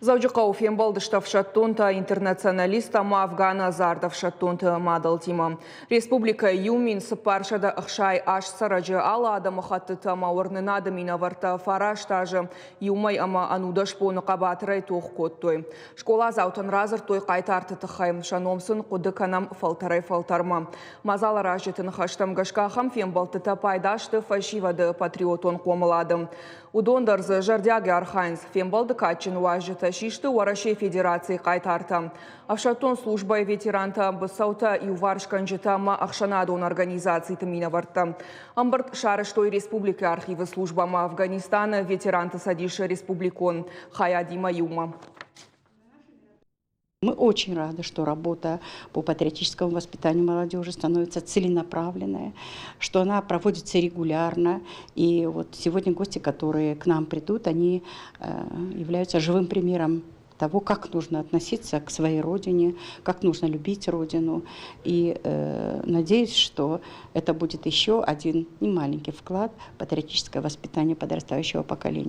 Дзӕуджыхъӕуы фембӕлдысты ӕфсӕддонтӕ, интернационалисттӕ ӕмӕ Афганы ӕдзард ӕфсӕддонты мадӕлтимӕ. Республикӕйы 1468 цӕрӕджы алы адӕмыхӕттыты ӕмӕ уырнынады минӕвӕрттӕ 9 азы иу мӕй ӕмӕ 19 боны хъӕбатырӕй тох кодтой. Скъоладзаутӕн радзырдтой хъайтарты тыххӕй, сӕ ном сын хъуыды кӕнӕм фӕлтӕрӕй-фӕлтӕрмӕ. Мадзаларазджыты ныхӕстӕм гӕсгӕ ахӕм фембӕлдтытӕ пайда сты фӕсивӕды патриотон хъомылады. Уыдон дӕр дзы зӕрдиагӕй архайынц. Фембӕлды кадджын уазджытӕ систы Уӕрӕсейы Федерацийы хъайтартӕ, ӕфсӕддон службӕйы ветерантӕ, быцӕутӕ иуварсгӕнджытӕ ӕмӕ ӕхсӕнадон организациты минӕвӕрттӕ. Ӕмбырд сарӕзтой республикӕйы архивы службӕ ӕмӕ Афганистаны ветеранты цӕдисы республикон хайадимӕ иумӕ. Мы очень рады, что работа по патриотическому воспитанию молодежи становится целенаправленная, что она проводится регулярно. И вот сегодня гости, которые к нам придут, они являются живым примером того, как нужно относиться к своей родине, как нужно любить родину. И надеюсь, что это будет еще один немаленький вклад в патриотическое воспитание подрастающего поколения.